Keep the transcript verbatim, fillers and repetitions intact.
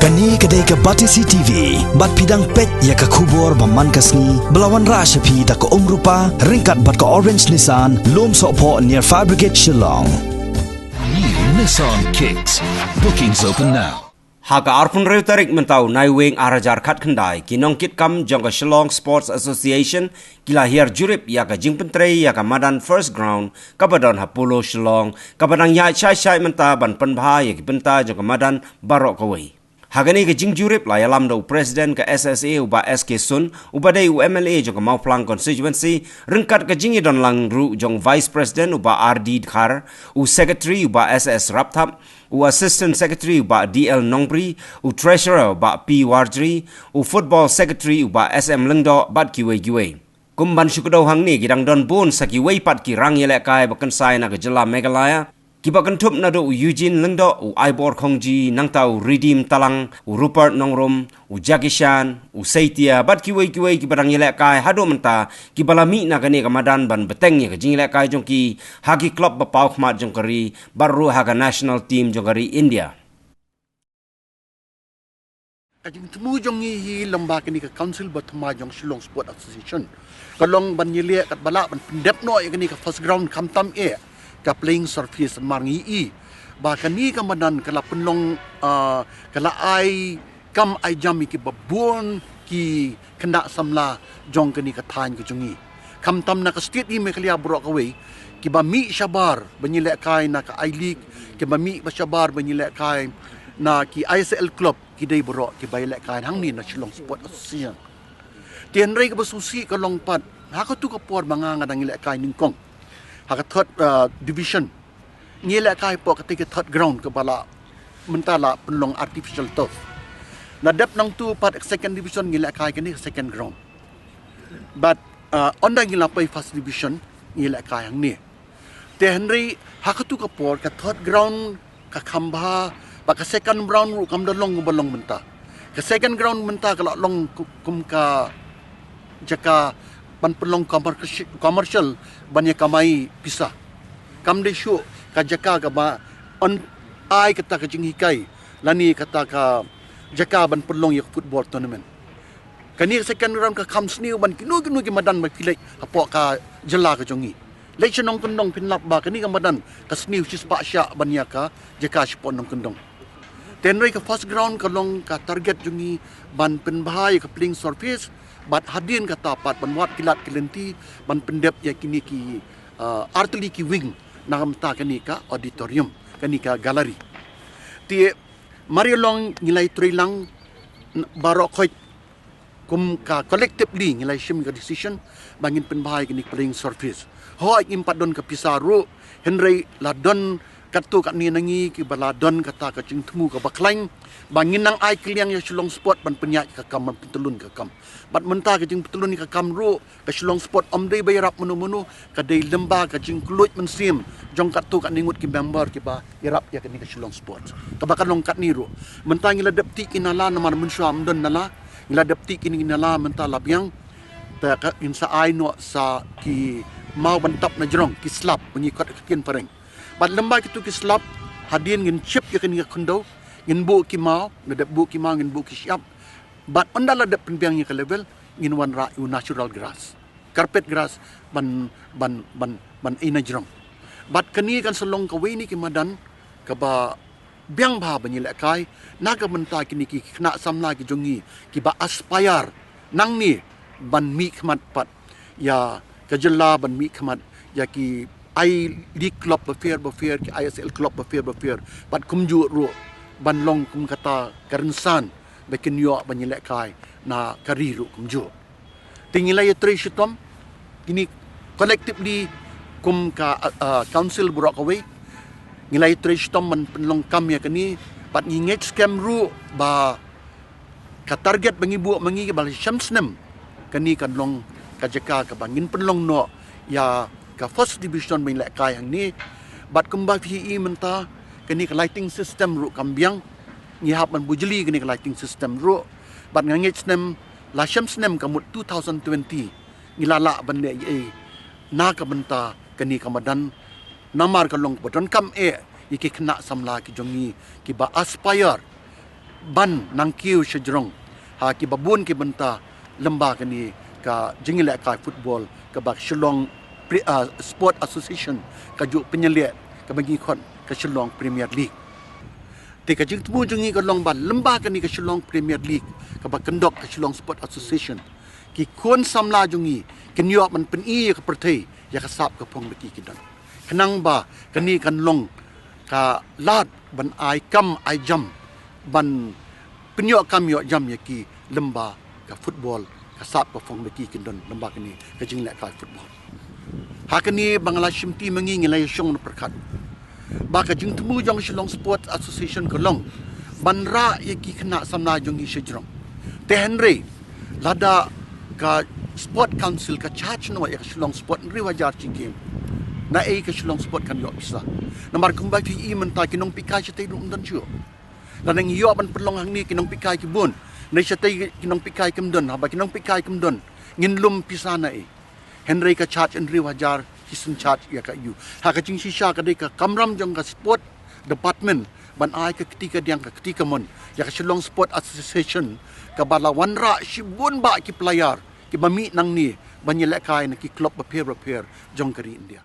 Kane ka dei ka Batesi T V, bad phi dang peit ïa ka khubor ba man ka sngi, ba la wanrah sha phi da ka Umrupa, ryngkat bad ka Orange Nissan, Lum Sohphoh near Fire Brigade Shillong. New Nissan Kicks. Bookings open now. Ha ka arphew hynriew tarik mynta u Naiwieng ar hajar khatkhyndai, ki nongkitkam jong ka Shillong Sports Association, ki la hiar jurip ïa ka jingpyntrei ïa ka madan First Ground, kaba don ha Polo Shillong, kaba dang ïaid shai shai mynta ban pynbha ïa ki bynta jong ka madan baroh kawei. Ha kane ka jingjurip la ïalam da u President ka S S A u Bah S K Sun, uba dei u M L A jong ka Mawphlang Constituency, ryngkat ka jingïadon lang ruh jong Vice President u Bah R D Dkhar, u Secretary u Bah S S Rapthap, u Assistant Secretary u Bah D L Nongbri, u Treasurer u Bah P Warjri, u Football Secretary u Bah S M Lyngdoh, bad kiwei kiwei. Kum ban shu kdew hangne, ki dang don bun sa kiwei pat ki rangïalehkai ba kynsai na ka jylla Meghalaya, kiba kynthup naduh u Eugene Lyngdoh, u Aibor Khongji, nangta u Redeem Talang, u Rupert Nongrum, u Jackie Chan, u Seitia, bad kiwei kiwei kiba dang ïalehkai haduh mynta, kiba la mih na kane ka madan ban bteng ïa ka jingïalehkai jong ki ha ki club ba paw khmat jong ka ri, bad ruh ha ka national team jong ka ri India. Ka jingthmu jong ngi hi lyngba kane ka Council ba thymmai jong Shillong Sport Association ka long ban ïaleh katba lah ban pyndep noh ïa kane ka First Ground, khamtam eh ka playing surface. Namar ngi i ba kane ka madan ka la pynlong, ah, ka la ai kam ai jam ïa kiba bun ki khynnah samla jong kane ka thaiñ ka jong ngi. Khamtam na ka state hi Meghalaya baroh kawei, kiba mih shabar ban ïalehkai na ka I-League, kiba mih ba shabar ban ïalehkai na ki I S L club, ki dei baroh kiba ïalehkai hangne na Shillong Sport Association. Te hynrei kaba sngewsih ka long pat, ha katu ka por ba nga nga dang ïalehkai nyngkong ha ka third, uh, division, ngi ïalehkai hapoh katei ka third ground kaba la mynta la pynlong artificial turf. La dep nangtu pat ka second division ngi ïalehkai kane ka second ground. Bad, uh, ynda ngi la poi first division ngi ïalehkai hangne. Te hynrei ha katu ka por ka third ground ka kham bha, bad ka second ground ruh kam da long kumba long mynta. Ka second ground mynta ka la long ku-, kum ka jaka ban pynlong commerci-, commercial ban ïa kamai pisa. Kam dei shuh ka jaka kaba yn ai kata ka jinghikai lane kata ka jaka ban pynlong ïa ka football tournament. Kane ka second ground ka kham sniew ban kino kino ki madan ba phi leit hapoh ka jylla ka jong ngi. Leit sha nongkyndong phin lap ba kane ka madan ka sniew shispah shah ban ïa ka jaka shapoh nongkyndong. Te hynrei ka first ground ka long ka target jong ngi ban pynbha ïa ka playing surface, bad hadien kata pat ban wad ki lad ki lynti ban pyndep ïa kine ki, uh, artylli ki wing na ka bynta kane ka auditorium, kane ka gallery. Te mar ïa long ngi la ïatrei lang baroh khoit kum ka collectively ngi la shim ka decision ba ngin pynbha ïa kane ka playing surface. Hooid ngim pat don ka pisa ruh, hynrei la don katto katne na ngi kiba la don kata ka jingthmu kaba khlaiñ ba ngin nang ai kylliang ïa Shillong Sport ban pynïaid ka kam, ban pyntyllun ka kam. Bad mynta ka jingpyntyllun ka kam ruh, ka Shillong Sport ym dei ba ïarap mano mano, ka dei lyngba ka jingkylluid mynsiem jong katto katne ngut ki member kiba ïarap ïa kane ka Shillong Sport. Kaba ka long katne ruh, mynta ngi la dep tih ki nala, namar mynshuwa ym don nala. Ngi la dep tih kine ki nala, mynta la biang. Te ka ngin sa ai noh sa ki maw ban tap na jrong, ki slab ba ngi khot ha ka ktien phareng. Bad lyngba kitu ki slab, hadien ngin chip ïa kane ka khyndew, ngin buh ki maw, la dep buh ki maw, ngin buh ki shyiap. Bad ynda la dep pynbiang ïa ka level, ngin wanrah ïa u natural grass, carpet grass, ban, ban, ban, ban ai na jrong. Bad kane kan sa long kawei na ki madan kaba biang bha ban ïalehkai na ka bynta kine ki khynnah samla ki jong ngi kiba aspire nangne ban mihkhmat pat ïa ka jylla, ban mihkhmat ïa ki I-League club bapher bapher, ki I S L club bapher bapher, bad kumjuh ruh ban long kum kata ka rynsan ba kin ïoh ban ïalehkai na ka ri ruh kumjuh. Te ngi la ïatrei shitom kine collectively kum ka, uh, uh, council baroh kawei. Ngi la ïatrei shitom ban pynlong kam ïa kane, bad ngi ngeit skhem ruh ba ka target ba ngi buh ma ngi ba la shem snem, kane kan long ka jaka kaba ngin pynlong noh ïa ka first division ba ngi lehkai hangne. Bad kumba phi i mynta, kane ka lighting system ruh kam biang. Ngi hap ban bujli kane ka lighting system ruh. Bad nga ngeit snem, la shem snem ka mut two thousand twenty, ngi la lah ban leh ei ei na ka bynta kane ka madan. Namar ka long kaba donkam eh ïa ki khynnah samla ki jong ngi kiba aspire ban nang kiew sha jrong ha ki babun ki bynta lymba kane ka jingïalehkai football kaba Shillong Pre- ah, Sport Association ka ju pynïaleh kaba ngi khot ka Shillong Premier League. Te ka jingthmu jong ngi ka long ba lymba kane ka Shillong Premier League kaba kyndok ka Shillong Sport Association, ki khun samla jong ngi kin ïoh ban pyni ïa ka pyrthei ïa ka sap ka phong ba ki ki don. Khnang ba kane kan long ka lad ban ai kam ai jam, ban pynïoh kam ïoh jam ïa ki lymba ka football, ka sap ka phong ba ki kin don lymba kane ka jingïalehkai football. Ha kane ba nga la shimti ma ngi, ngi la ïashong na pyrkhat ba ka jingthmu jong Shillong Sports Association ka long ban rah ïa ki khynnah samla jong ngi sha jrong. Te hynrei lada ka Sport Council ka charge noh ïa ka Shillong Sport hynriew hajar shi kim, naei ka Shillong Sport kan ïoh pisa? Namar kumba phi i mynta ki nongpeitkai shatei ruh ym don shuh. Lada ngi ïoh ban pynlong hangne ki nongpeitkai ki bun, ne shatei ki nongpeitkai kim don, haba ki nongpeitkai kim don, ngin lum pisa naei? Hynrei ka charge hynriew hajar, ki sngewcharge ïa ka aiu? Ha ka jingshisha ka dei ka kamram jong ka sport department ban ai ka kti kadiang ka kti kamon ïa ka Shillong Sport Association kaba la wanrah shibun bah ki player kiba mih nangne ban ïalehkai na ki club bapher bapher jong ka ri India.